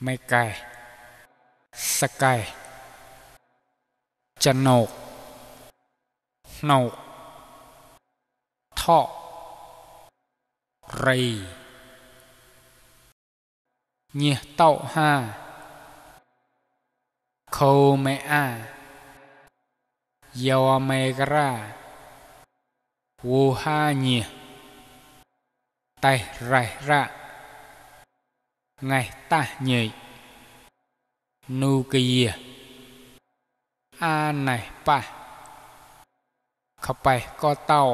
Mây cài sa cài chân nột nột thọ rì nhia tậu ha khâu mẹ a yo mẹ ra vu ha nhia tay rải ra ngày ta nhị nu kia a này paเข้าไปก็เต้า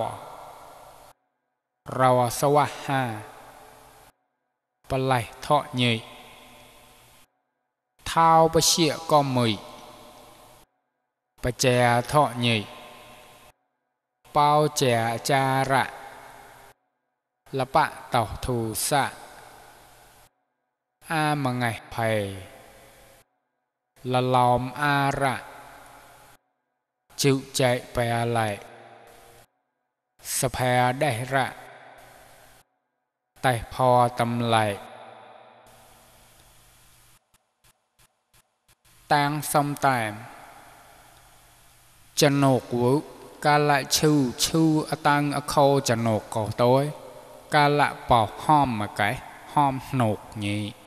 เราสวะหาปลายเทาะใหญ่เท้าปะเชี่ยก็มือปะแจเทาะใหญ่เป้าแจจาระละปะเต่าทูสะอามาไงไพละลอมอาระจิวใจไปอะไรสะแพได้ระแต่พอตำไหลตางสมแตมจะโนกวุกาละชูตังอโคจะโนกก่อโต้ยกาละปอกห้อมมาไก่ห้อมโนกนี้